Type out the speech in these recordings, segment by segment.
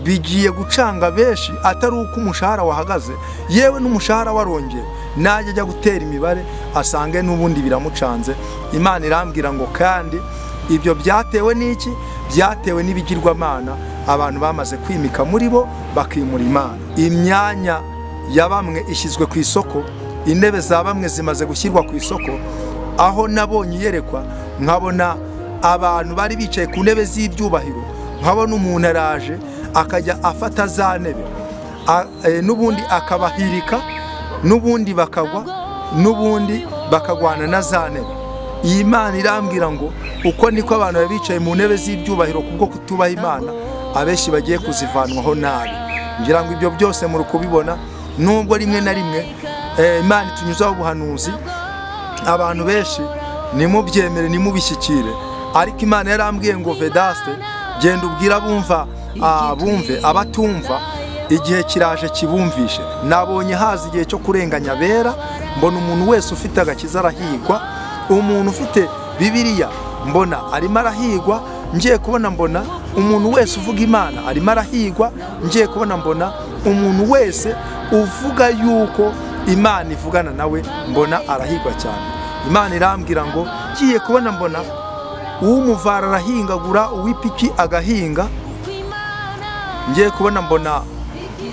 Bigiye gucanga benshi atari uko umushahara wahagaze, yewe n'umushahara warongeye, najya ajya gutera imibare asange n'ubundi biramucanze. Imana irambwira ngo kandi ibyo byatewe n'iki? Byatewe n'ibigirwamana abantu bamaze kwimika muri bo bakimura Imana. Imyanya ya bamwe ishyizwe ku isoko, intebe za bamwe zimaze gushyirwa ku isoko. Aho nabonye iyerekwa nkabona abantu bari bicaye ku ntebe z'ibyubahiro, nkabona umuntu araje akajya afata za ntebe n'ubundi akabahirika, n'ubundi bakagwa, n'ubundi bakagwana na za ntebe. Iyi Imana irambwira ngo uko niko abantu bari bicaye mu ntebe z'ibyubahiro kubwo kutubaha Imana, abenshi bagiye kuzivanwaho nabi. Ngira ngo ibyo byose muri kubibona, nubwo rimwe na rimwe Imana itunyuzaho ubuhanuzi, abantu benshi nimubyemere nimubishyikire, ariko Imana yarambwiye ngo Vedaste, genda ubwira abumva bumve, abatumva igihe kiraje kibumvishe. Nabonye haza igihe cyo kurenganya bera, mbona umuntu wese ufite agakiza arahigwa, umuntu ufite Bibiliya mbona arimo arahigwa, ngiye kubona mbona umuntu wese uvuga Imana arimo arahigwa, ngiye kubona mbona umuntu wese uvuga yuko Imana ivugana nawe mbona arahigwa cyane. Imana irambwira ngo ngiye kubona mbona uw'umuvara arahingagura, uw'ipiki agahinga. Ngiye kubona mbona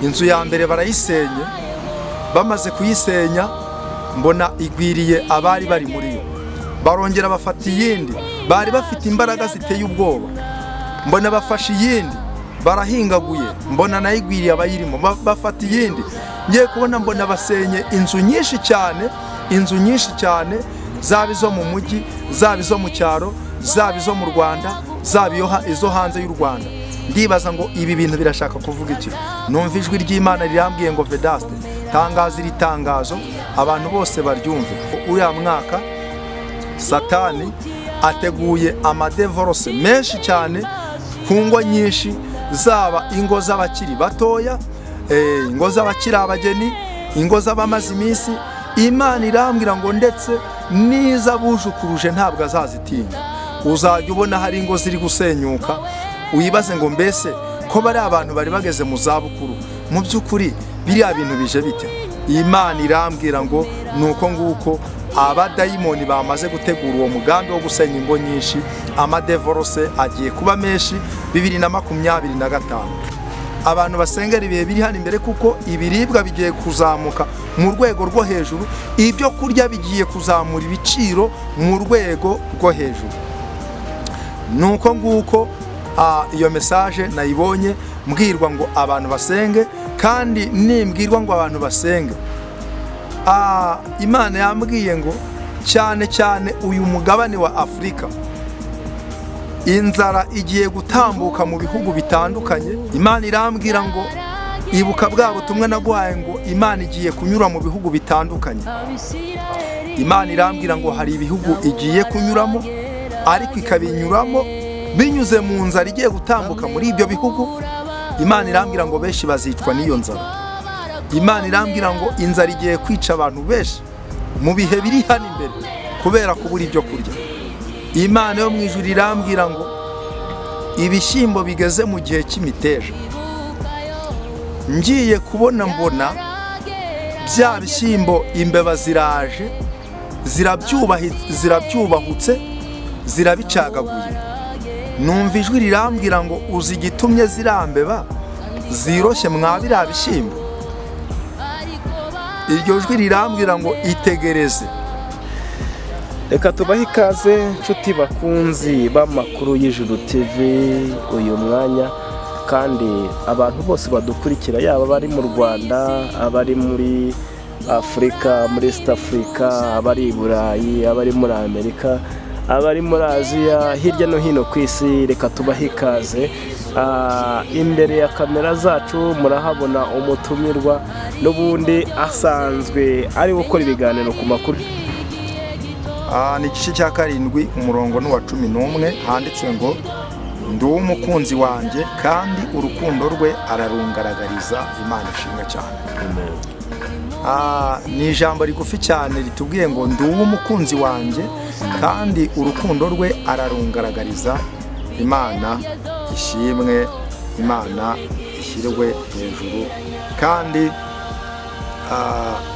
inzu ya mbere barayisenye, bamaze kuyisenya mbona igwiriye abari bari muri yo, barongera bafata iyindi, bari bafite imbaraga ziteye ubwoba, mbona bafashe iyindi barahingaguye, mbona nayo igwiriye abayirimo, bafata iyindi. Ngiye kubona mbona basenye inzu nyinshi cyane, inzu nyinshi cyane, zaba izo mu mujyi, zaba izo mu cyaro, zaba izo mu Rwanda, zaba izo hanze y'u Rwanda. Ndibaza ngo ibi bintu birashaka kuvuga iki? Numva ijwi ry'Imana rirambwiye ngo Vedaste, tangaza iri tangazo abantu bose baryumve. Uriya mwaka Satani ateguye amadevorose menshi cyane ku ngo nyinshi, zaba ingo z'abakiri batoya, ingo z'abakiri abageni, ingo z'abamaze iminsi. Imana irambwira ngo ndetse n'iz'abujukuruje ntabwo azazitinya. Uzajya ubona hari ingo ziri gusenyuka, wibaze ngo mbese ko bari abantu bari bageze mu zabukuru, mu by'ukuri biriya bintu bije bite? Imana irambwira ngo nuko nguko abadayimoni bamaze gutegura uwo mugambi wo gusenya ingo nyinshi, amadevorose agiye kuba menshi 2025. Abantu basengera ibihe biri hano imbere, kuko ibiribwa bigiye kuzamuka mu rwego rwo hejuru, ibyo kurya bigiye kuzamura ibiciro mu rwego rwo hejuru. Nuko nguko iyo message nayibonye mbwirwa ngo abantu basenge, kandi nimbwirwa ngo abantu basenge, Imana yambwiye ngo cyane cyane uyu mugabane wa Afurika inzara igiye gutambuka mu bihugu bitandukanye. Imana irambwira ngo ibuka bwa butumwa naguhaye ngo Imana igiye kunyura mu bihugu bitandukanye. Imana irambwira ngo hari ibihugu igiye kunyuramo, ariko ikabinyuramo binyuze mu nzara igiye gutambuka muri ibyo bihugu. Imana irambwira ngo benshi bazicwa n'iyo nzara. Imana irambwira ngo inzara igiye kwica abantu benshi mu bihe biri hano imbere kubera kubura ibyo kurya. Imana yo mu ijuru irambwira ngo ibishyimbo bigeze mu gihe cy'imiteja. Ngiye kubona mbona bya bishyimbo imbeba ziraje, zirabyubahutse, zirabicagaguye. Numva ijwi rirambwira ngo uzi igitumye zirambeba ziroshye mwa biriya bishyimbo. Iryo jwi rirambwira ngo itegereze. Reka tubahe ikaze nshuti bakunzi b'amakuru y'Ijuru TV uyu mwanya, kandi abantu bose badukurikira, yaba bari mu Rwanda, abari muri Afurika, muri East Africa, abari i Burayi, abari muri Amerika, abari muri Aziya, hirya no hino ku isi, reka tubahe ikaze. Imbere ya kamera zacu murahabona umutumirwa n'ubundi asanzwe ari gukora ibiganiro ku makuru. Ni igice cya 7 umurongo n'uwa 11, handitse ngo ndi umukunzi wanjye kandi urukundo rwe ararungaragariza. Imana ishimwe cyane. Ni ijambo rigufi cyane ritubwiye ngo ndi umukunzi wanjye kandi urukundo rwe ararungaragariza. Imana ishimwe, Imana ishyirwe hejuru kandi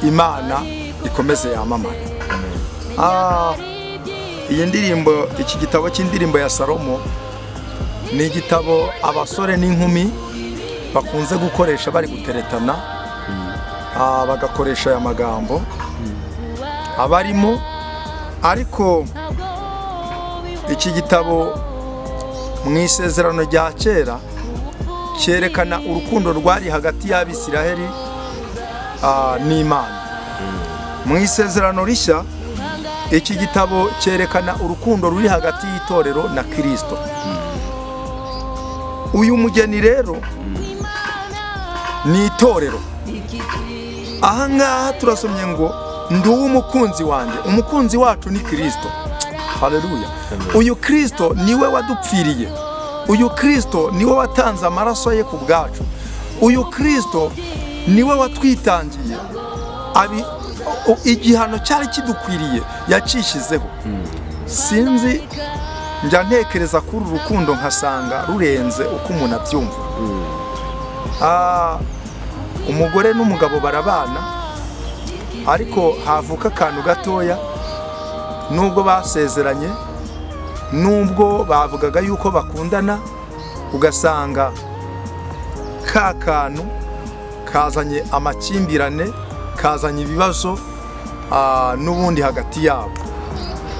Imana ikomeze yamamare. Iyi ndirimbo, iki gitabo cy'indirimbo ya Salomo ni igitabo abasore n'inkumi bakunze gukoresha bari guteretana, bagakoresha aya magambo abarimo. Ariko iki gitabo mu isezerano rya kera cyerekana urukundo rwari hagati y'Abisiraheli n'Imana. Mu isezerano rishya iki gitabo cyerekana urukundo ruri hagati y'itorero na Kristo. Uyu mugeni rero ni itorero. Aha ngaha turasomye ngo ndi umukunzi wanjye, umukunzi wacu ni Kristo. Haleluya. Uyu Kristo niwe wadupfiriye, uyu Kristo niwe watanze amaraso ye ku bwacu, uyu Kristo niwe watwitangiye. Igihano cyari kidukwiriye yacishizeho. Sinzi, njya ntekereza kuri urukundo nkasanga rurenze uko umuntu abyumva. Umugore n'umugabo barabana, ariko havuka akantu gatoya. Nubwo basezeranye, nubwo bavugaga yuko bakundana, ugasanga ka kantu kazanye amakimbirane, kazanye ibibazo n'ubundi hagati yabo.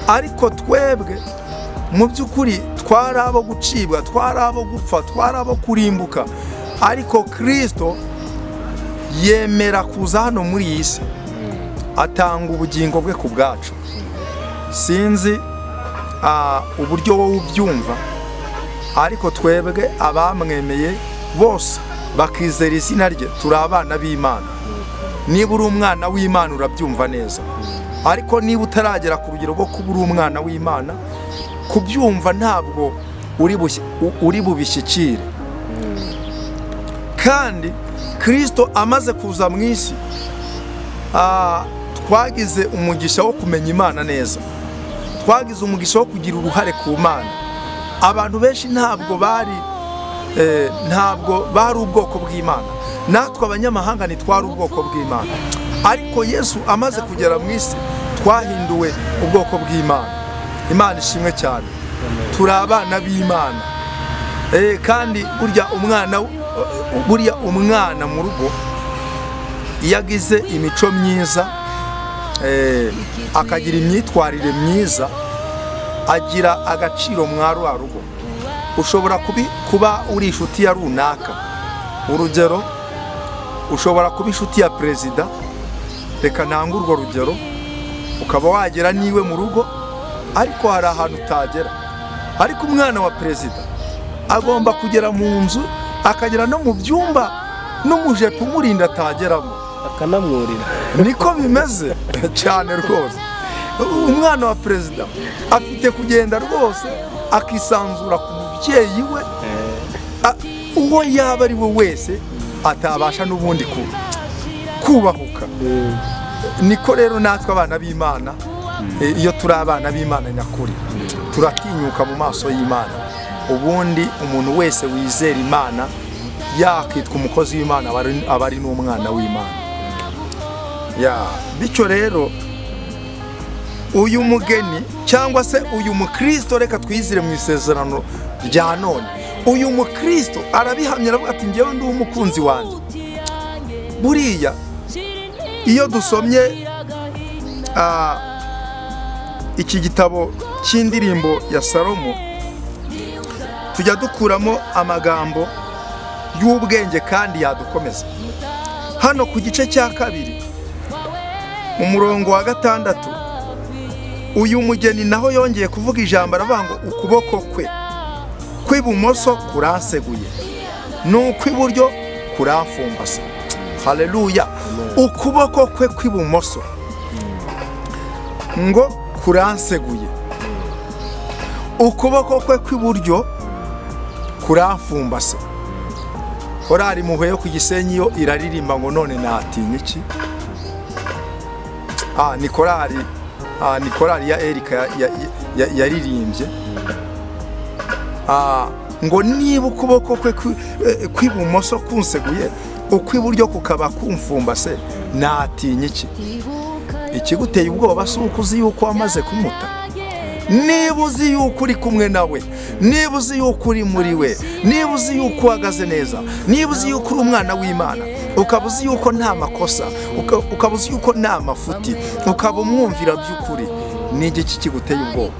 Ariko twebwe mu by'ukuri twari abo gucibwa, twari abo gupfa, twari abo kurimbuka, ariko Kristo yemera kuza hano muri iyi si atanga ubugingo bwe ku bwacu. Sinzi uburyo wowe ubyumva, ariko twebwe abamwemeye bose bakizera izina rye turi abana b'Imana. Niba uri umwana w'Imana urabyumva neza, ariko niba utaragera ku rugero rwo kuba uri umwana w'Imana, kubyumva ntabwo uri bubishyikire. Kandi Kristo amaze kuza mu isi, twagize umugisha wo kumenya Imana neza, twagize umugisha wo kugira uruhare ku Mana. Abantu benshi ntabwo bari ubwoko bw'Imana, natwe abanyamahanga ntitwari ubwoko bw'Imana, ariko Yesu amaze kugera mu isi twahinduwe ubwoko bw'Imana. Imana ishimwe cyane, turi abana b'Imana. Kandi burya umwana mu rugo iyo agize imico myiza, akagira imyitwarire myiza, agira agaciro mwa rwa rugo. Ushobora kuba uri inshuti ya runaka, urugero ushobora kuba inshuti ya perezida, reka ntange urwo rugero, ukaba wagera niwe mu rugo, ariko hari ahantu utagera. Ariko umwana wa perezida agomba kugera mu nzu, akagera no mu byumba n'umujepo umurinda atageramo, akanamwurira. Niko bimeze cyane rwose. Umwana wa perezida afite kugenda rwose akisanzura ku mubyeyi we, uwo yaba ari we wese atabasha n'ubundi kubahuka. Niko rero natwe abana b'Imana, iyo turi abana b'Imana nyakuri, turatinyuka mu maso y'Imana. Ubundi umuntu wese wizera Imana yakitwa umukozi w'Imana, aba ari n'umwana w'Imana. Bityo rero uyu mugeni cyangwa se uyu mukristo, reka twizire mu isezerano rya none, uyu mukristo arabihamya, aravuga ati njyewe ndi umukunzi wanjye. Buriya iyo dusomye iki gitabo cy'indirimbo ya Salomo, tujya dukuramo amagambo y'ubwenge kandi yadukomeza. Hano ku gice cya 2 umurongo wa 6, uyu mugeni naho yongeye kuvuga ijambo, aravuga ngo ukuboko kwe kw'ibumoso kuranseguye n'ukw'iburyo kuramfumbase. Haleluya. Ukuboko kwe kw'ibumoso ngo kuranseguye, ukuboko kwe kw'iburyo kuramfumbase. Korali Muhwe yo ku Gisenyi yo iraririmba ngo none natinya iki? Ni korali ya Erika yaririmbye. ngo niba ukuboko kwe kw'ibumoso kunseguye, ukw'iburyo kukaba kumfumbase, natinya iki? Ikiguteye ubwoba si uko uzi yuko wamaze kumuta? Niba uzi yuko uri kumwe nawe, niba uzi yuko uri muri we, niba uzi yuko uhagaze neza, niba uzi yuko uri umwana w'Imana, ukaba uzi yuko nta makosa, ukaba uzi yuko nta mafuti, ukaba umwumvira by'ukuri, ni igiki kiguteye ubwoba?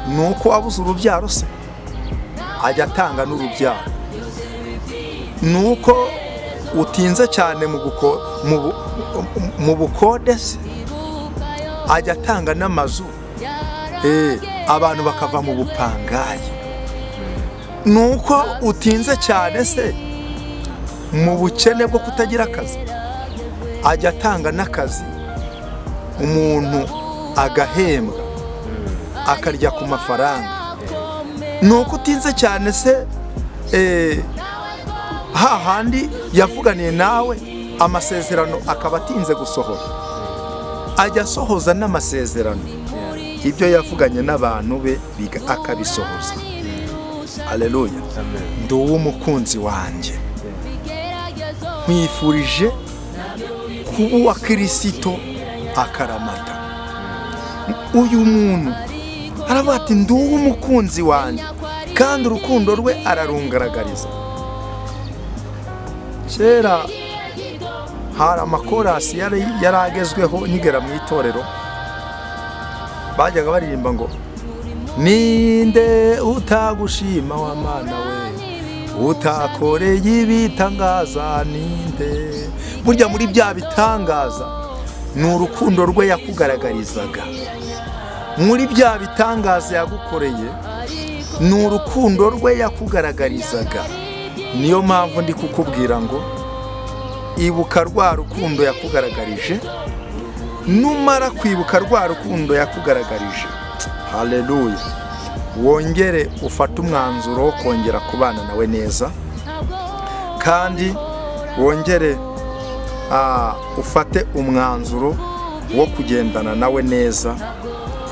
Ni uko wabuze urubyaro se? Ajya atanga n'urubyaro. Ni uko utinze cyane mu bukode se? Ajya atanga n'amazu, abantu bakava mu bupangayi. Ni uko utinze cyane se mu bukene bwo kutagira akazi? Ajya atanga n'akazi, umuntu agahembwa akarya ku mafaranga. Ni uko utinze cyane se hahandi yavuganiye nawe amasezerano akaba atinze gusohora? Ajya asohoza n'amasezerano, ibyo yavuganye n'abantu be akabisohoza. Haleluya. Ndi uw'umukunzi wanjye, nkwifurije kuba uwa Kirisito akaramata. Uyu muntu aravuga ati ndi uw'umukunzi wanjye, kandi urukundo rwe ararungaragariza. Kera hari amakorasi yari agezweho nkigera mu itorero, bajyaga baririmba ngo ninde utagushima wa Mana we, utakoreye ibitangaza ninde? Burya muri bya bitangaza ni urukundo rwe yakugaragarizaga. Muri bya bitangaza yagukoreye ni urukundo rwe yakugaragarizaga. Niyo mpamvu ndi kukubwira ngo ibuka rwa rukundo yakugaragarije. Numara kwibuka rwa rukundo yakugaragarije, haleluya, wongere ufate umwanzuro wo kongera kubana nawe neza, kandi wongere ufate umwanzuro wo kugendana nawe neza.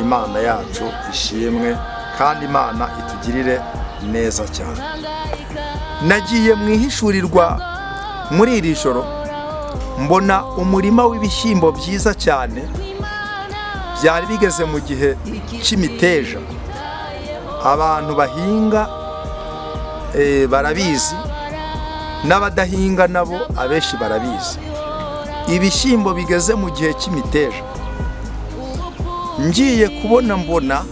Imana yacu ishimwe, kandi Imana itugirire neza cyane. Nagiye mu ihishurirwa muri iri joro, mbona umurima w'ibishyimbo byiza cyane byari bigeze mu gihe cy'imiteja. Abantu bahinga barabizi, n'abadahinga nabo abenshi barabizi. Ibishyimbo bigeze mu gihe cy'imiteja, ngiye kubona mbona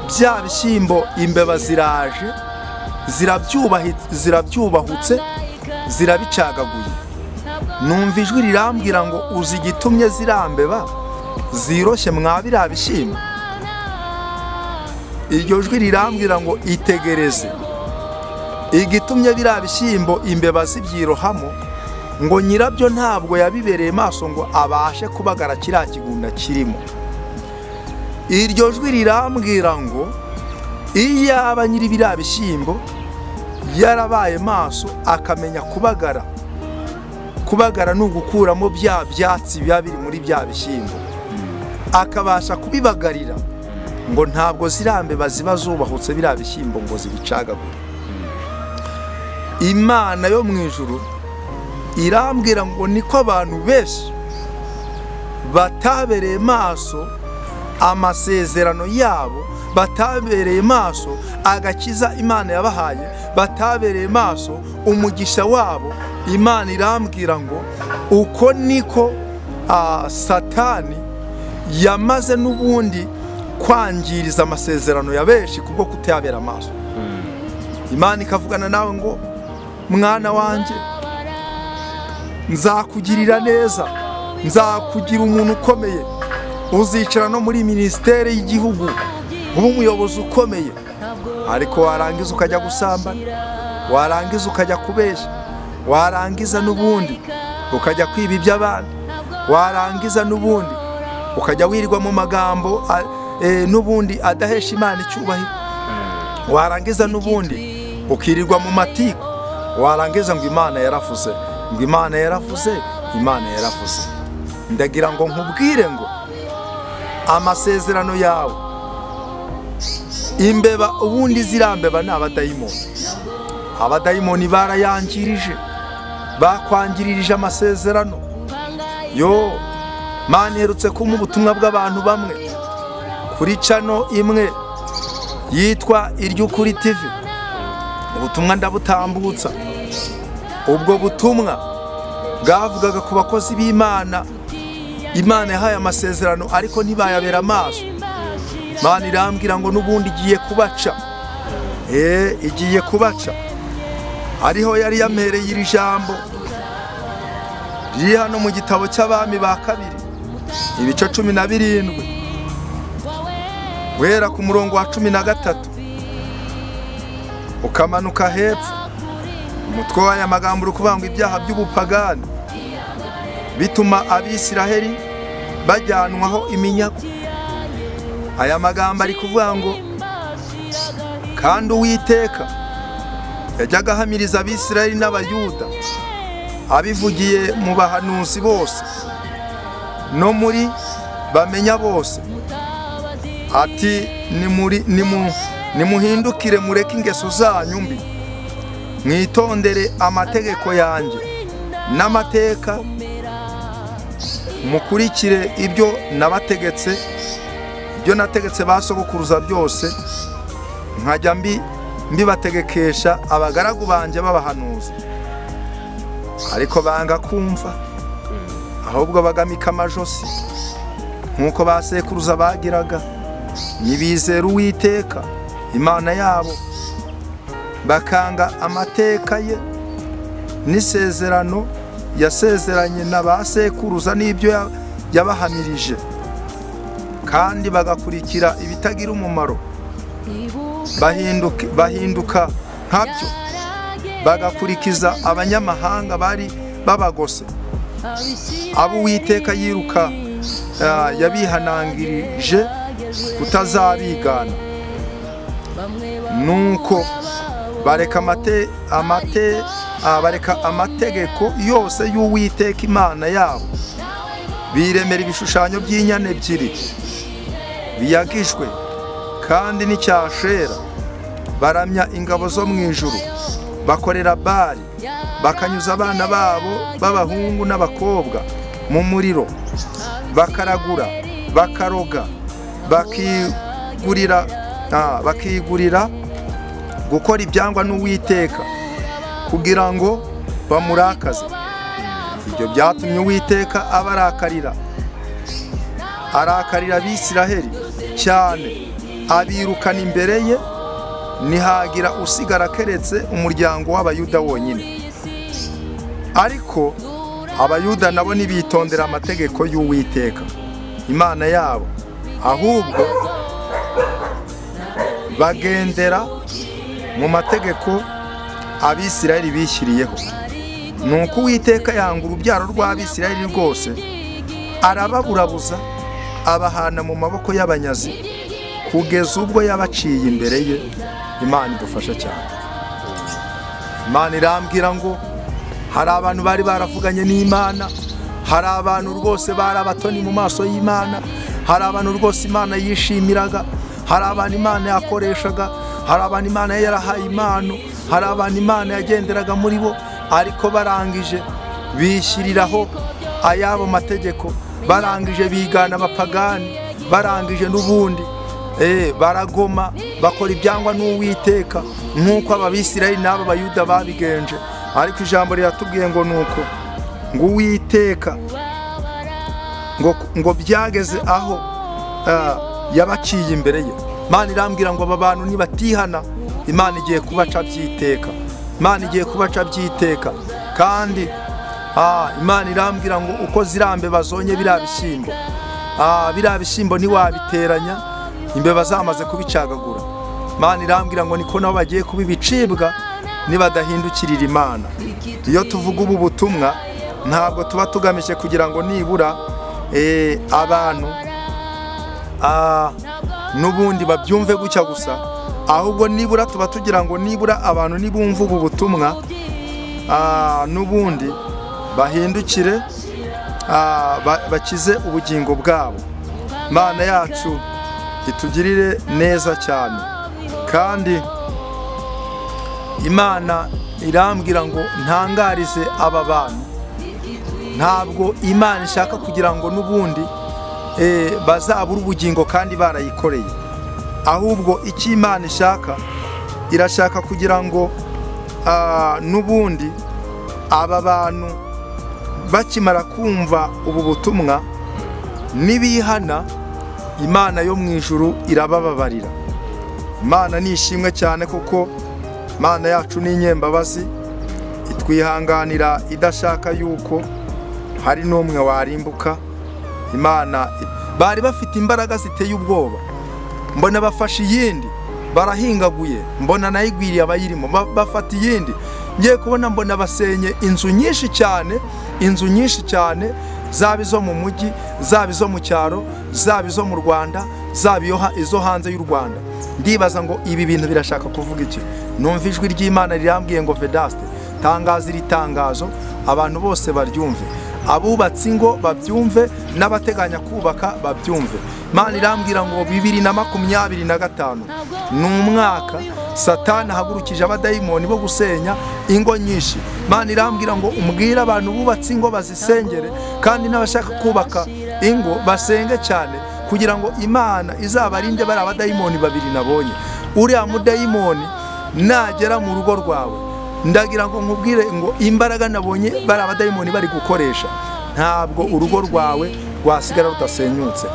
bya bishyimbo imbeba ziraje, zirabyubahutse, zirabicagaguye. Numva ijwi rirambwira ngo uzi igitumye zirambeba ziroshye mwa biriya bishyimbo? Iryo jwi rirambwira ngo itegereze, igitumye biriya bishyimbo imbeba zibyirohamo, ngo nyirabyo ntabwo yabibereye maso ngo abashe kubagara kiriya kigunda kirimo. Iryo jwi rirambwira ngo iyaba nyiri biriya bishyimbo yarabaye maso akamenya kubagara. Kubagara ni ugukuramo bya byatsi biba biri muri bya bishyimbo, akabasha kubibagarira, ngo ntabwo zirambeba ziba zubahutse biriya bishyimbo ngo zibicagagure. Imana yo mu ijuru irambwira ngo niko abantu benshi batabereye maso amasezerano yabo, batabereye maso agakiza Imana yabahaye, batabereye maso umugisha wabo. Imana irambwira ngo uko niko Satani yamaze n'ubundi kwangiriza amasezerano ya benshi kubwo kutayabera amaso. Imana ikavugana nawe ngo mwana wanjye nzakugirira neza, nzakugira umuntu ukomeye, uzicara no muri ministeri y'igihugu uba umuyobozi ukomeye. Ariko warangiza ukajya gusambana, warangiza ukajya kubeshya, warangiza n'ubundi ukajya kwiba iby'abandi, warangiza n'ubundi ukajya wirirwa mu magambo n'ubundi adahesha Imana icyubahiro, warangiza n'ubundi ukirirwa mu matiko, warangiza ngo Imana yaravuze, ngo Imana yaravuze, Imana yaravuze. Ndagira ngo nkubwire ngo amasezerano yawe Imbeba ubundi zirambeba ni abadayimoni. Abadayimoni barayangirije, bakwangirije amasezerano. Yo Mana iherutse kumpa ubutumwa bw'abantu bamwe kuri cano imwe yitwa Iryukuri TV. Ubutumwa ndabutambutsa. Ubwo butumwa bwavugaga ku bakozi b'Imana. Imana yahaye amasezerano ariko ntibayabera amaso. Imana irambwira ngo n'ubundi igiye kubaca. Igiye kubaca. Ariho yari yampereye iri jambo riri hano mu gitabo cy'Abami ba kabiri ibice 17 guhera ku murongo wa 13 ukamanuka hepfo. Umutwe w'aya magambo uri kuvuga ngo ibyaha by'ubupagani bituma Abisiraheli bajyanwaho iminyago. Aya magambo ari kuvuga ngo kandi Uwiteka yajyaga ahamiriza Abisiraheli n'Abayuda abivugiye mu bahanuzi bose no muri bamenya bose, ati nimuhindukire mureke ingeso zanyu mbi, mwitondere amategeko yanjye n'amateka, mukurikire ibyo nabategetse, ibyo nategetse ba sogokuruza byose, nkajya mbibategekesha abagaragu banjye b'abahanuzi. Ariko banga kumva, ahubwo bagamika amajosi nk'uko ba sekuruza bagiraga. Ntibizera Uwiteka Imana yabo, bakanga amateka ye n'isezerano yasezeranye na ba sekuruza n'ibyo yabahamirije, kandi bagakurikira ibitagira umumaro, bahinduka nkabyo, bagakurikiza abanyamahanga bari babagose. Abo Uwiteka yiruka yabihanangirije kutazabigana. Nuko bareka amategeko yose y'Uwiteka Imana yabo, biremera ibishushanyo by'inyana ebyiri biyagijwe kandi n'icyashera, baramya ingabo zo mu ijuru, bakorera Bali, bakanyuza abana babo b'abahungu n'abakobwa mu muriro, bakaragura, bakaroga, bakigurira gukora ibyangwa n'Uwiteka kugira ngo bamurakaze. Ibyo byatumye Uwiteka abarakarira, arakarira Abisiraheli cyane, abirukana imbere ye, ntihagira usigara keretse umuryango w'Abayuda wonyine. Ariko Abayuda nabo ntibitondera amategeko y'Uwiteka Imana yabo, ahubwo bagendera mu mategeko Abisiraheli bishyiriyeho. Nuko Uwiteka yanga urubyaro rw'Abisiraheli rwose, arababurabuza, abahana mu maboko y'abanyazi kugeza ubwo yabaciye imbere ye. Imana idufasha cyane. Imana irambwira ngo hari abantu bari baravuganye n'Imana, hari abantu rwose bari abatoni mu maso y'Imana, hari abantu rwose Imana yishimiraga, hari abantu Imana yakoreshaga, hari abantu Imana yarahaye impano, hari abantu Imana yagenderaga muri bo, ariko barangije bishyiriraho ayabo mategeko, barangije bigana abapagani, barangije n'ubundi baragoma, bakora ibyangwa n'Uwiteka nk'uko Abisirayeli n'aba Bayuda babigenje. Ariko ijambo riratubwiye ngo nuko ngo Uwiteka ngo byageze aho yabaciye imbere ye. Imana irambwira ngo aba bantu nibatihana, Imana igiye kubaca byiteka. Imana igiye kubaca byiteka. Kandi Imana irambwira ngo uko zirambe bazonye biriya bishyimbo, biriya bishyimbo ntiwabiteranya, imbeba zamaze kubicagagura. Imana irambwira ngo niko nabo bagiye kubibicibwa nibadahindukirira Imana. Iyo tuvuga ubu butumwa ntabwo tuba tugamije kugira ngo nibura abantu n'ubundi babyumve gutya gusa, ahubwo nibura tuba tugira ngo nibura abantu nibumva ubu butumwa n'ubundi bahindukire, bakize ubugingo bwabo. Imana yacu itugirire neza cyane. Kandi Imana irambwira ngo ntangarize aba bantu, ntabwo Imana ishaka kugira ngo n'ubundi bazabura ubugingo kandi barayikoreye, ahubwo icyo Imana ishaka, irashaka kugira ngo n'ubundi aba bantu bakimara kumva ubu butumwa nibihana, Imana yo mu ijuru irabababarira. Imana ni ishimwe cyane kuko Imana yacu ni inyembabazi, itwihanganira idashaka yuko hari n'umwe warimbuka. Imana bari bafite imbaraga ziteye ubwoba, mbona bafashe iyindi barahingaguye, mbona nayigwiriye abayirimo, bafata iyindi. Ngiye kubona mbona basenye inzu nyinshi cyane, inzu nyinshi cyane, zaba izo mu mujyi, zaba izo mu cyaro, zaba izo mu Rwanda, zaba izo hanze y'u Rwanda. Ndibaza ngo ibi bintu birashaka kuvuga iki? Numva ijwi ry'Imana rirambwiye ngo Vedaste, tangaza iri tangazo abantu bose baryumve, abubatsi ngo babyumve, n'abateganya kubaka babyumve. Imana irambwira ngo 2025 ni umwaka Satani ahagurukije abadayimoni bo gusenya ingo nyinshi. Imana irambwira ngo umbwire abantu bubatsi ingo bazisengere, kandi n'abashaka kubaka ingo basenge cyane, kugira ngo Imana izabarinde bari abadayimoni babiri nabonye. Uriya mudayimoni nagera mu rugo rwawe, ndagira ngo nkubwire ngo imbaraga nabonye bari abadayimoni bari gukoresha, ntabwo urugo rwawe rwasigara rudasenyutse.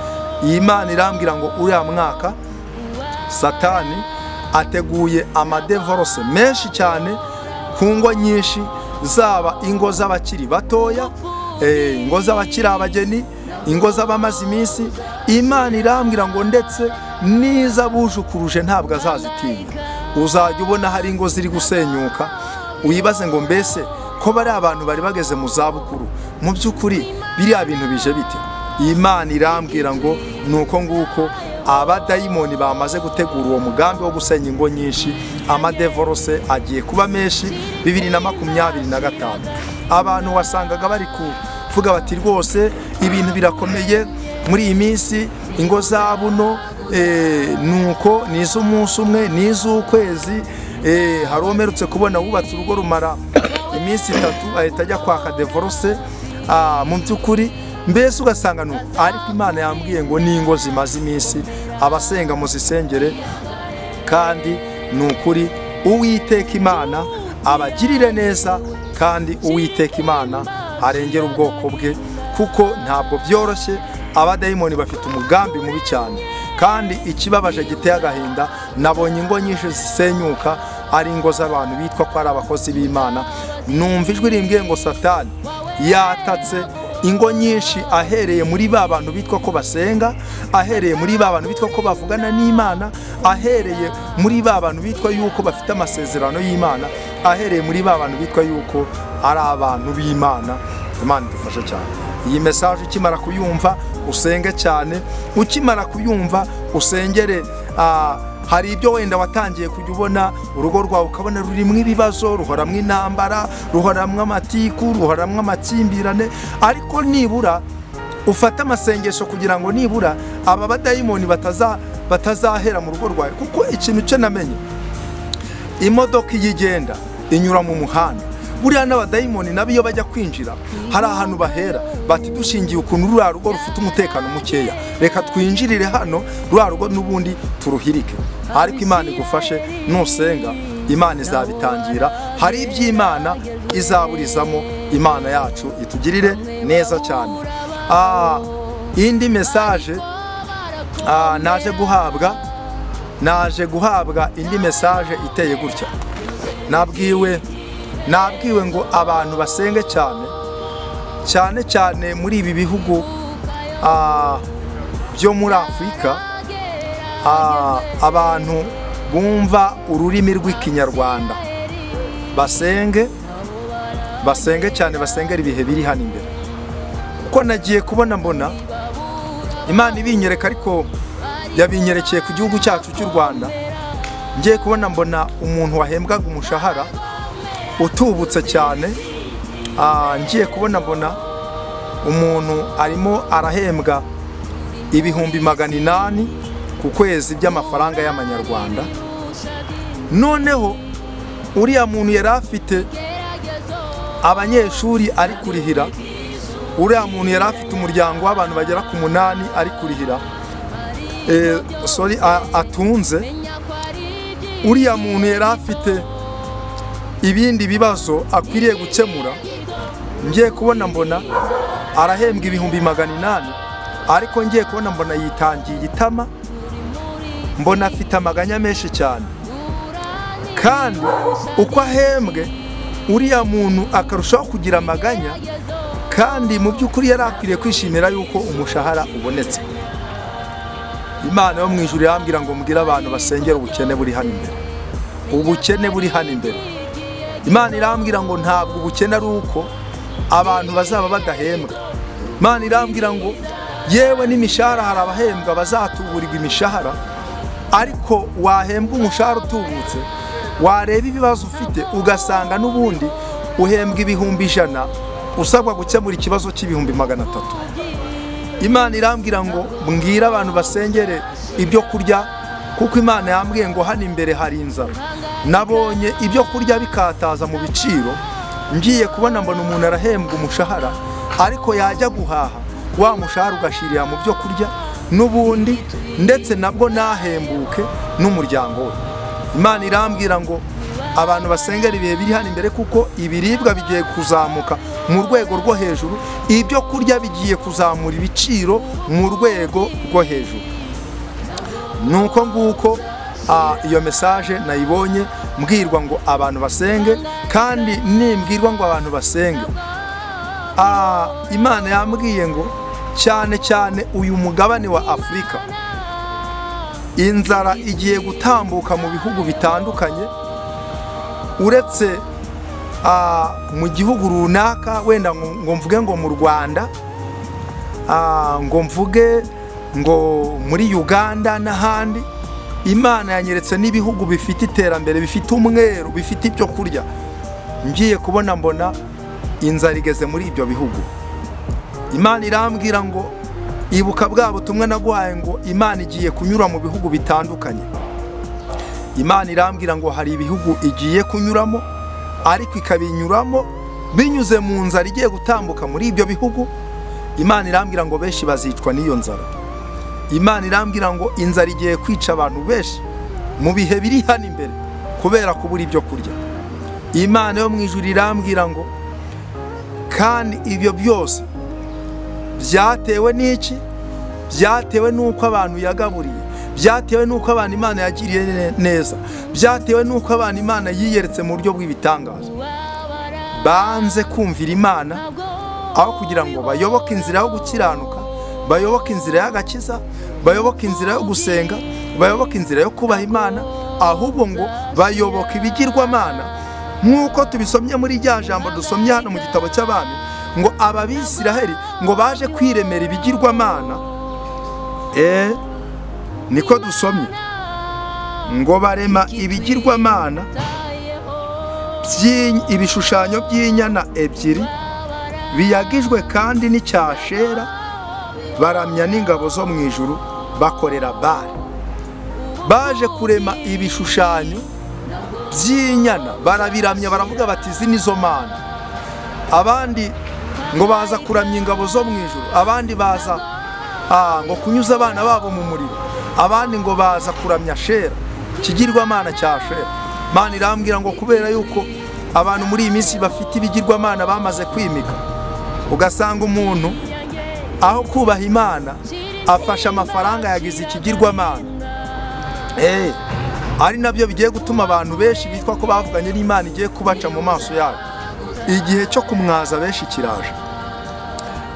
Imana irambwira ngo uriya mwaka Satani ateguye amadevorose menshi cyane ku ngo nyinshi, zaba ingo z'abakiri batoya, ingo z'abakiri abageni, ingo z'abamaze iminsi. Imana irambwira ngo ndetse niza bujukuruje ntabwo azazitinya. Uzajya ubona hari ingo ziri gusenyuka, wibaze ngo mbese ko bari abantu bari bageze mu zabukuru, mu by'ukuri biriya bintu bije bite? Imana irambwira ngo nuko nguko abadayimoni bamaze gutegura uwo mugambi wo gusenya ingo nyinshi, amadevorose agiye kuba menshi 2025. Abantu wasangaga bari kuvuga bati rwose ibintu birakomeye muri iyi minsi, ingo zabuno nuko niz'umunsi umwe niz'ukwezi. Hari umerutse kubona wubatse urugo rumara iminsi 3 ahita ajya kwaka divorce. Mu by'ukuri mbese ugasanga nuko, ariko Imana yambwiye ngo n'ingo zimaze iminsi abasenga muzisengere, kandi nukuri Uwiteka Imana abagirire neza, kandi Uwiteka Imana arengera ubwoko bwe, kuko ntabwo byoroshye. Abadayimoni bafite umugambi mubi cyane, kandi ikibabaje giteye agahinda, nabonye ingo nyinshi zisenyuka ari ingo z'abantu bitwa ko ari abakozi b'Imana. Numva ijwi rimbwiye ngo Satani yatatse ingo nyinshi ahereye muri ba bantu bitwa ko basenga, ahereye muri ba bantu bitwa ko bavugana n'Imana, ahereye muri ba bantu bitwa yuko bafite amasezerano y'Imana, ahereye muri ba bantu bitwa yuko ari abantu b'Imana. Imana idufashe cyane. Iyi message ukimara kuyumva usenge cyane, ukimara kuyumva usengere. Hari ibyo wenda watangiye kujya ubona urugo rwawe ukabona rurimo ibibazo, ruhoramwe intambara, ruhoramwe amatiku, ruhoramwe amakimbirane, ariko nibura ufata amasengesho kugira ngo nibura aba badayimoni batazahera mu rugo rwawe. Kuko ikintu cyo namenye, imodoka iyigenda inyura mu muhanda, buriya n'abadayimoni nabo iyo bajya kwinjira hari ahantu bahera bati dushingiye ukuntu ruriya rugo rufite umutekano mukeya, reka twinjirire hano ruriya rugo n'ubundi turuhirike. Ariko Imana igufashe, nusenga Imana izabitangira, hari iby'Imana izaburizamo. Imana yacu itugirire neza cyane. Indi message naje guhabwa indi message iteye gutya. Nabwiwe ngo abantu basenge cyane cyane cyane muri ibi bihugu byo muri Afrika, abantu bumva ururimi rw'ikinyarwanda basenge, basenge cyane, basengera ibihe biri hano imbere. Kuko nagiye kubona mbona Imana ibinyereka, ariko yabinyerekeye ku gihugu cyacu cy'u Rwanda. Ngiye kubona mbona umuntu wahembwaga umushahara utubutse cyane, ngiye kubona mbona umuntu arimo arahembwa 800,000 ku kwezi by'amafaranga y'amanyarwanda. Noneho uriya muntu yari afite abanyeshuri ari kurihira, uriya muntu yari afite umuryango w'abantu bagera ku 8 ari kurihira, atunze, uriya muntu yari afite ibindi bibazo akwiriye gukemura. Ngiye kubona mbona arahembwa 800,000, ariko ngiye kubona mbona yitangiye igitama, mbona afite amaganya menshi cyane. Kandi uko ahembwe uriya muntu akarushaho kugira amaganya, kandi mu by'ukuri yari akwiriye kwishimira yuko umushahara ubonetse. Imana yo mu ijuru yambwira ngo mbwire abantu basengera ubukene buri hano imbere, ubukene buri hano imbere. Imana irambwira ngo ntabwo ubukene ari uko abantu bazaba badahembwa. Imana irambwira ngo yewe n'imishahara hari abahembwa bazatuburirwa imishahara, ariko wahembwa umushahara utubutse, wareba ibibazo ufite ugasanga n'ubundi uhembwa 100,000 usabwa gukemura ikibazo cy'300,000. Imana irambwira ngo mbwire abantu basengere ibyo kurya, kuko Imana yambwiye ngo hano imbere hari inzara. Nabonye ibyo kurya bikataza mu biciro, ngiye kubona mbona umuntu arahembwa umushahara, ariko yajya guhaha wa mushahara ugashirira mu byo kurya n'ubundi, ndetse nabwo nahembuke n'umuryango we. Imana irambwira ngo abantu basengera ibihe biri hano imbere, kuko ibiribwa bigiye kuzamuka mu rwego rwo hejuru, ibyo kurya bigiye kuzamura ibiciro mu rwego rwo hejuru. Nuko nguko iyo message nayibonye mbwirwa ngo abantu basenge, kandi nimbwirwa ngo abantu basenge, Imana yambwiye ngo cyane cyane uyu mugabane wa Afurika inzara igiye gutambuka mu bihugu bitandukanye, uretse mu gihugu runaka, wenda ngo mvuge ngo mu Rwanda, ngo mvuge ngo muri Uganda n'ahandi. Imana yanyeretse n'ibihugu bifite iterambere, bifite umweru, bifite ibyo kurya. Ngiye kubona mbona inzara igeze muri ibyo bihugu. Imana irambwira ngo ibuka bwa butumwa naguhaye ngo Imana igiye kunyura mu bihugu bitandukanye. Imana irambwira ngo hari ibihugu igiye kunyuramo, ariko ikabinyuramo binyuze mu nzara igiye gutambuka muri ibyo bihugu. Imana irambwira ngo benshi bazicwa n'iyo nzara. Imana irambwira ngo inzara igiye kwica abantu benshi mu bihe biri hano imbere kubera kubura ibyo kurya. Imana yo mu ijuru irambwira ngo kandi ibyo byose byatewe n'iki? Byatewe n'uko abantu yagaburiye, byatewe n'uko abantu Imana yagiriye neza, byatewe n'uko abantu Imana yiyeretse mu buryo bw'ibitangaza. Banze kumvira Imana aho kugira ngo bayoboke inzira yo gukiranuka, bayoboke inzira y'agakiza, bayoboke inzira yo gusenga, bayoboke inzira yo kubaha Imana, ahubwo ngo bayoboke ibigirwamana. Nk'uko tubisomye muri rya jambo dusomye hano mu gitabo cy'Abami, ngo ababisiraheli ngo baje kwiremera ibigirwamana. Niko dusomye ngo barema ibigirwamana ibishushanyo by'inyana 2 biyagijwe kandi n'icyashera, baramya n'ingabo zo mu ijuru, bakorera Bali. Baje kurema ibishushanyo by'inyana barabiramya, baravuga bati izi nizo mana. Abandi ngo baza kuramya ingabo zo mu ijuru, abandi baza ngo kunyuza abana babo mu muriro, abandi ngo baza kuramya Shera, ikigirwamana cya Shera. Imana irambwira ngo kubera yuko abantu muri iyi minsi bafite ibigirwamana bamaze kwimika, ugasanga umuntu aho kubaha Imana afasha amafaranga yagize ikigirwamana. Ari nabyo bigiye gutuma abantu benshi bitwa ko bavuganye n'Imana igiye kubaca mu maso yabo. Igihe cyo kumwaza benshi kiraje.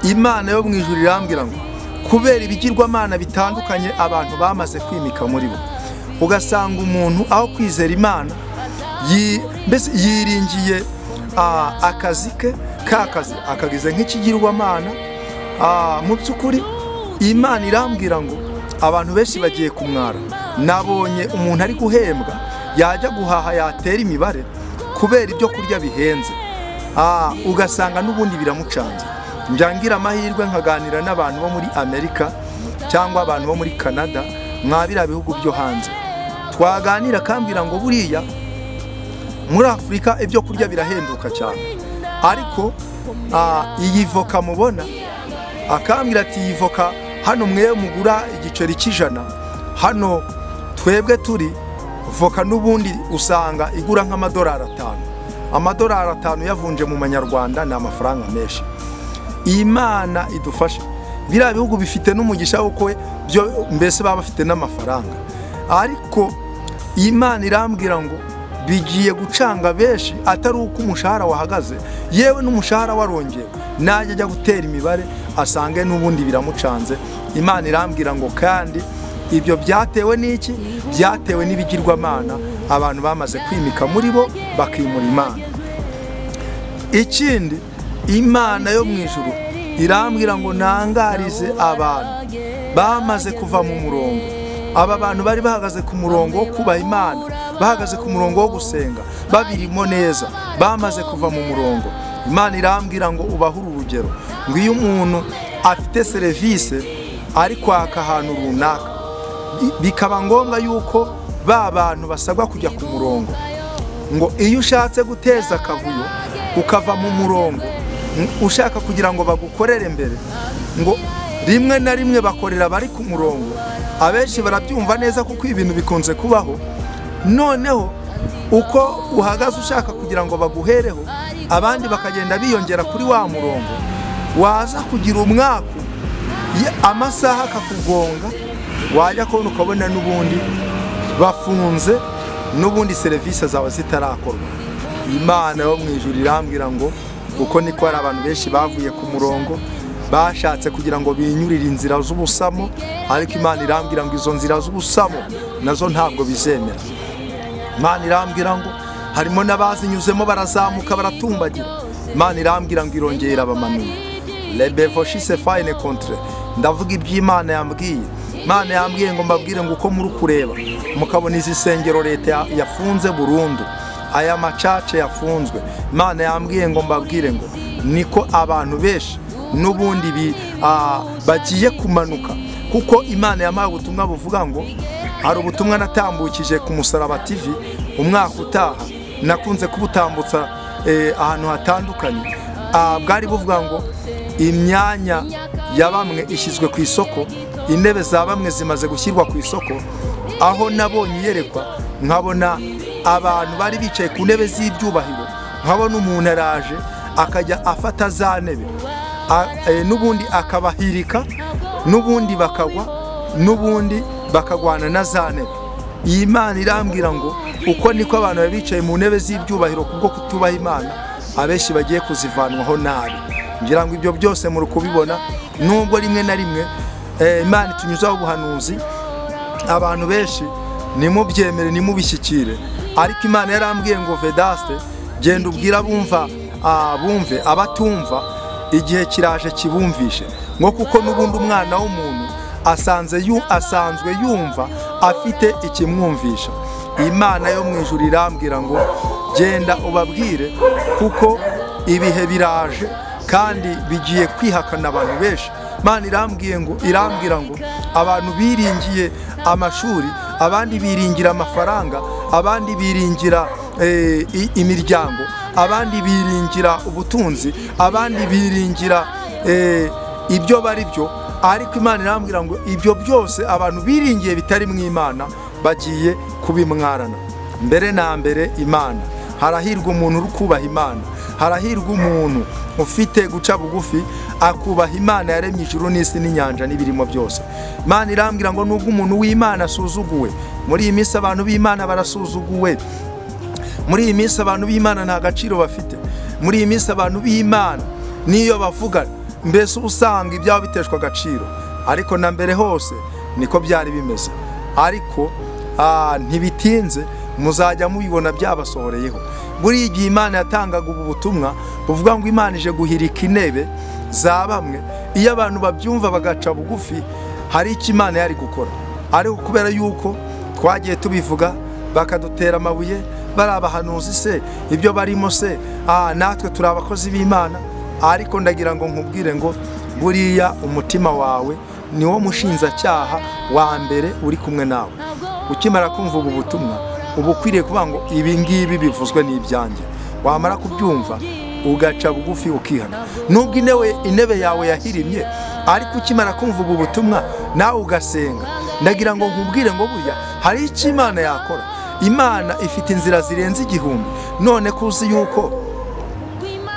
Imana yo mu ijuru irambwira ngo kubera ibigirwamana bitandukanye abantu bamaze kwimika muri bo, ugasanga umuntu aho kwizera Imana mbese yiringiye akazi ke, kakazi akagize nk'ikigirwamana. Mu by'ukuri Imana irambwira ngo abantu benshi bagiye kumwara. Nabonye umuntu ari guhembwa yajya guhaha yatera imibare kubera ibyo kurya bihenze, ugasanga n'ubundi biramucanze. Njangira amahirwe nkaganira n'abantu bo muri Amerika cyangwa abantu bo muri Canada, mwabira bihugu byo hanze, Twaganira akambwira ngo buriya muri Afurika ibyo kurya birahenduka cyane, ariko iyi voka mubona, akambwira ati iyi voka hano mwe mugura igiceri cy'ijana, hano twebwe turi voka n'ubundi usanga igura nk'amadolari 5. Amadolari 5 yavunje mu manyarwanda ni amafaranga menshi. Imana idufashe. Biriya bihugu bifite n'umugisha w'uko byo mbese baba bafite n'amafaranga, ariko Imana irambwira ngo bigiye gucanga benshi atari uko umushahara wahagaze, yewe n'umushahara warongewe, najya ajya gutera imibare asange n'ubundi biramucanze. Imana irambwira ngo kandi ibyo byatewe n'iki? Byatewe n'ibigirwamana abantu bamaze kwimika muri bo bakimura Imana. Ikindi, Imana yo mu ijuru irambwira ngo nangarize abantu bamaze kuva mu murongo. Aba bantu bari bahagaze ku murongo wo kubaha Imana, bahagaze ku murongo wo gusenga, babirimo neza, bamaze kuva mu murongo. Imana irambwira ngo ubahure urugero, ngo iyo umuntu afite serivisi ari kwaka ahantu runaka, bikaba ngombwa yuko ba bantu basabwa kujya ku murongo, ngo iyo ushatse guteza akavuyo ukava mu murongo ushaka kugira ngo bagukorere mbere, ngo rimwe na rimwe bakorera bari ku murongo. Abenshi barabyumva neza kuko ibintu bikunze kubaho. Noneho uko uhagaze ushaka kugira ngo baguhereho, abandi bakagenda biyongera kuri wa murongo, waza kugira umwaku amasaha akakugonga, wajya kubona ukabona n'ubundi bafunze, n'ubundi serivisi zawe zitarakorwa. Imana yo mu ijuru irambwira ngo uko niko hari abantu benshi bavuye ku murongo, bashatse kugira ngo binyurire inzira z'ubusamo, ariko Imana irambwira ngo izo nzira z'ubusamo nazo ntabwo bizemera. Imana irambwira ngo harimo n'abazinyuzemo barazamuka baratumbagira. Imana irambwira ngo irongera abamanuye. Lebevoshise fine contre. Ndavuga iby'Imana yambwiye. Imana yambwiye ngo mbabwire ngo uko muri kureba mukabona izi sengero leta yafunze burundu, aya macace yafunzwe. Imana yambwiye ngo mbabwire ngo niko abantu benshi n'ubundi bagiye kumanuka, kuko Imana yampaye ubutumwa buvuga ngo hari ubutumwa natambukije ku Musaraba TV umwaka utaha, nakunze kubutambutsa ahantu hatandukanye. Bwari buvuga ngo imyanya ya bamwe ishyizwe ku isoko, intebe za bamwe zimaze gushyirwa ku isoko. Aho nabonye iyerekwa nkabona abantu bari bicaye ku ntebe z'ibyubahiro, nkabona umuntu araje akajya afata za ntebe n'ubundi akabahirika, n'ubundi bakagwa, n'ubundi bakagwana na za ntebe. Iyi Imana irambwira ngo uko niko abantu bicaye mu ntebe z'ibyubahiro kubwo kutubaha Imana, abenshi bagiye kuzivanwaho nabi. Ngira ngo ibyo byose muri kubibona, nubwo rimwe na rimwe Imana itunyuzaho ubuhanuzi, abantu benshi nimubyemere nimubishyikire, ariko Imana yarambwiye ngo Vedaste, genda ubwira abumva bumve, abatumva igihe kiraje kibumvishe, ngo kuko n'ubundi umwana w'umuntu asanzwe yumva afite ikimwumvisha. Imana yo mu ijuru irambwira ngo genda ubabwire, kuko ibihe biraje kandi bigiye kwihakana abantu benshi. Imana irambwira ngo abantu biringiye amashuri, abandi biringira amafaranga, abandi biringira imiryango, abandi biringira ubutunzi, abandi biringira ibyo bari byo, ariko Imana irambwira ngo ibyo byose abantu biringiye bitari mu Imana bagiye kubimwarana. Mbere na mbere Imana, harahirwa umuntu uri kubaha Imana, harahirwa umuntu ufite guca bugufi akubaha Imana yaremye ijuru n'isi n'inyanja n'ibirimo byose. Imana irambwira ngo nubwo umuntu w'Imana asuzuguwe, muri iyi minsi abantu b'Imana barasuzuguwe, muri iyi minsi abantu b'Imana nta gaciro bafite, muri iyi minsi abantu b'Imana niyo bavuga mbese usanga ibyabo biteshwa agaciro, ariko na mbere hose niko byari bimeze. Ariko ntibitinze muzajya mubibona byabasohoreyeho. Buri igihe Imana yatangaga ubu butumwa buvuga ngo Imana ije guhirika intebe za bamwe, iyo abantu babyumva bagaca bugufi hari icyo Imana yari gukora. Ariko kubera yuko twagiye tubivuga bakadutera amabuye, bari abahanuzi se, ibyo barimo se, natwe turi abakozi b'Imana. Ariko ndagira ngo nkubwire ngo buriya umutima wawe niwo mushinzacyaha wa mbere uri kumwe nawe. Ukimara kumva ubu butumwa uba ukwiriye kuvuga ngo ibi ngibi bivuzwe n'ibyanjye. Wamara kubyumva ugaca bugufi ukihana. Nubwo intebe yawe yahirimye, ariko ukimara kumva ubu butumwa nawe ugasenga, ndagira ngo nkubwire ngo burya hari icyo Imana yakora. Imana ifite inzira zirenze 1000. None kuzi yuko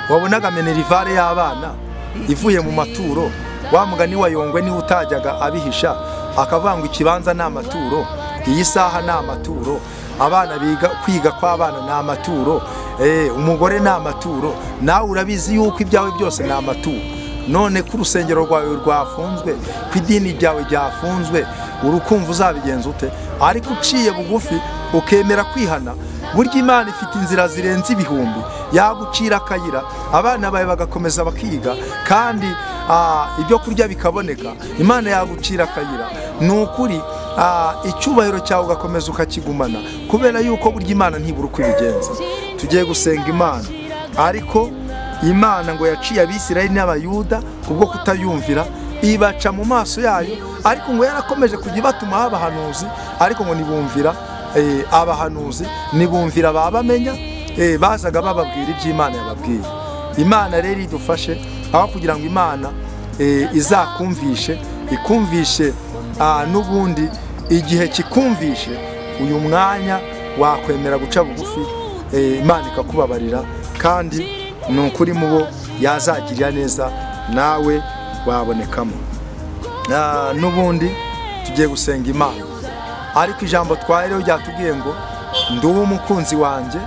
wabonaga minerivare y'abana ivuye mu maturo, wa mugani wa Yongwe niwe utajyaga abihisha akavuga ngo ikibanza ni amaturo, iyi saha ni amaturo, abana biga kwiga kw'abana ni amaturo, umugore ni amaturo. Nawe urabizi yuko ibyawe byose ni amaturo. None ko urusengero rwawe rwafunzwe, ko idini ryawe ryafunzwe, urukumva uzabigenza ute? Ariko uciye bugufi ukemera kwihana, burya Imana ifite inzira zirenze 1000 yagucira akayira, abana bawe bagakomeza bakiga kandi ibyo kurya bikaboneka. Imana yagucira akayira, ni ukuri icyubahiro cyawe ugakomeza ukakigumana, kubera yuko burya Imana ntibura uko ibigenza. Tugiye gusenga Imana, ariko Imana ngo yaciye Abisirayeli n'Abayuda kubwo kutayumvira, ibaca mu maso yayo, ariko ngo yarakomeje kujya ibatuma abahanuzi, ariko ngo nibumvira abahanuzi, nibumvira babamenya, bazaga bababwira iby'Imana yababwiye. Imana rero idufashe, aho kugira ngo Imana izakumvishe, ikumvishe n'ubundi igihe kikumvishe, uyu mwanya wakwemera guca bugufi, Imana ikakubabarira, kandi ni ukuri mu bo yazagirira neza nawe wabonekamo. N'ubundi tugiye gusenga Imana, ariko ijambo twahereho ryatubwiye ngo nduwe umukunzi wanjye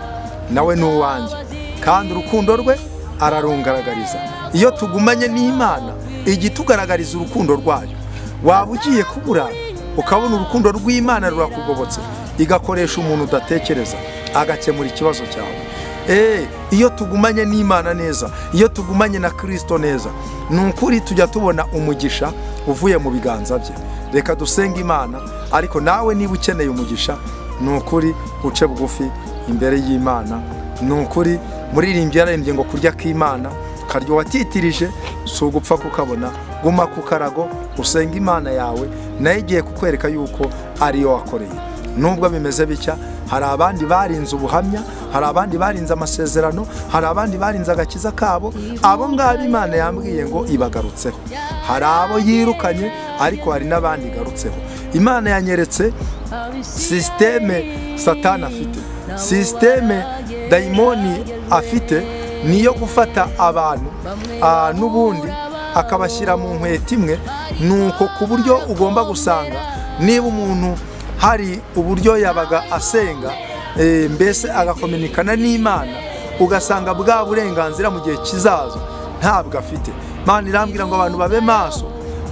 nawe ni uwanjye, kandi urukundo rwe ararungaragariza. Iyo tugumanye n'Imana igitugaragariza urukundo rwayo. Waba ugiye kubura ukabona urukundo rw'Imana rurakugobotse, igakoresha umuntu udatekereza agakemura ikibazo cyawe. Iyo tugumanye n'Imana neza, iyo tugumanye na Kristo neza, ni ukuri tujya tubona umugisha uvuye mu biganza bye. Reka dusenge Imana, ariko nawe niba ukeneye umugisha, ni ukuri uce bugufi imbere y'Imana. Ni ukuri muririmbyi yararimbye ngo kurya k'Imana karyo watitirije si ugupfa kukabona. Guma ku karago usenge Imana yawe, nayo igiye kukwereka yuko ariyo wakoreye. Nubwo bimeze bitya, hari abandi barinze ubuhamya, hari abandi barinze amasezerano, hari abandi barinze agakiza kabo. Abo ngabo Imana yambwiye ngo ibagarutseho. Hari abo yirukanye, ariko hari n'abandi igarutseho. Imana yanyeretse systeme Satani afite, systeme dayimoni afite, niyo gufata abantu n'ubundi akabashyira mu nkweto imwe. Nuko ku buryo ugomba gusanga niba umuntu hari uburyo yabaga asenga, mbese agakominikana n'Imana, ugasanga bwa burenganzira mu gihe kizaza ntabwo afite. Imana irambwira ngo abantu babe maso,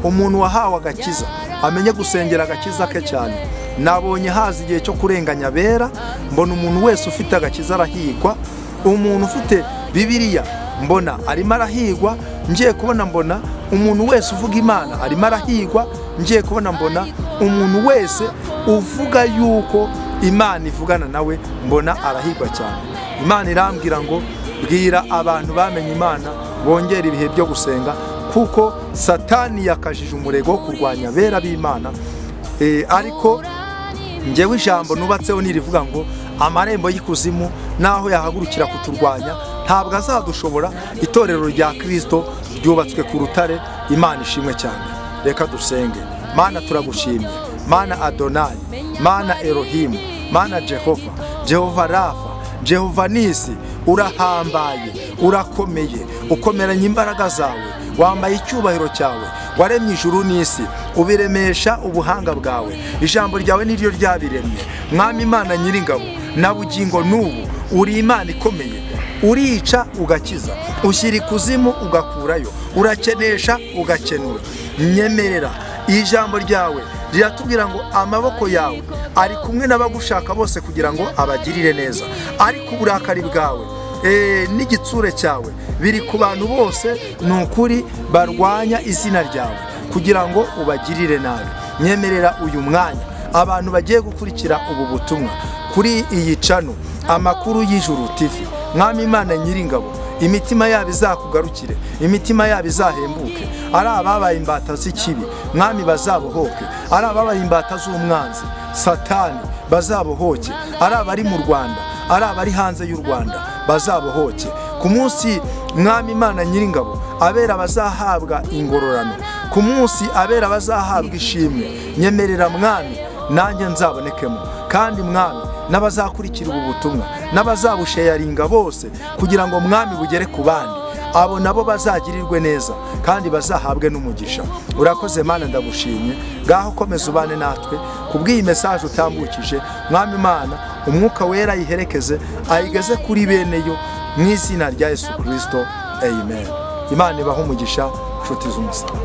umuntu wahawe agakiza amenye gusengera agakiza ke cyane. Nabonye haza igihe cyo kurenganya bera, mbona umuntu wese ufite agakiza arahigwa, umuntu ufite Bibiliya mbona arimo arahigwa, ngiye kubona mbona umuntu wese uvuga Imana arimo arahigwa, ngiye kubona mbona umuntu wese uvuga yuko Imana ivugana nawe mbona arahigwa cyane. Imana irambwira ngo bwira abantu bamenye Imana bongera ibihe byo gusenga, kuko Satani yakajije umurego wo kurwanya bera b'Imana. Ariko njyewe ijambo nubatseho nirivuga ngo amarembo y'ikuzimu naho yahagurukira kuturwanya ntabwo azadushobora. Itorero rya Kristo ryubatswe ku rutare. Imana ishimwe cyane. Reka dusenge. Mana turagushimye, Mana Adonai, Mana Elohim, Mana Jehova, Jehova Rafa, Jehova Nisi, urahambaye, urakomeye, ukomeranye imbaraga zawe, wambaye icyubahiro cyawe, waremye ijuru n'isi, ubiremesha ubuhanga bwawe. Ijambo ryawe niryo ryabiremye. Mwami Imana nyiringabo, na bugingo n'ubu uri Imana ikomeye, urica ugakiza, ushyira ikuzimu ugakurayo, urakenesha ugakenura. Nyemerera ijambo ryawe riratubwira ngo amaboko yawe ari kumwe n'abagushaka bose kugira ngo abagirire neza, ariko uburakari bwawe n'igitsure cyawe biri ku bantu bose, ni ukuri barwanya izina ryawe kugira ngo ubagirire nabi. Nyemerera uyu mwanya abantu bagiye gukurikira ubu butumwa kuri iyi cano Amakuru y'Ijuru TV, Mwami Imana nyiringabo, imitima yabo izakugarukire, imitima yabo izahembuke. Ari ababaye imbata z'ikibi, Mwami bazabohoke, ari ababaye imbata z'umwanzi, Satani bazabohoke, ari abari mu Rwanda, ari abari hanze y'u Rwanda bazabohoke. Ku munsi Mwami Imana Nyiringabo abera bazahabwa ingororano, ku munsi abera bazahabwa ishimwe, nyemerera Mwami nanjye nzabonekemo. Kandi Mwami n'abazakurikira ubu butumwa n'abazabusheyaringa bose, kugira ngo Mwami bugere ku bandi, abo nabo bazagirirwe neza kandi bazahabwe n'umugisha. Urakoze Mana, ndagushimye. Ngaho komeza ubane natwe kubw'iyi message utambukije. Mwami Imana, umwuka wera ayiherekeze ayigeze kuri bene yo mu izina rya Yesu Kristo, amen. Imana ibahe umugisha, nshuti z'umusaraba.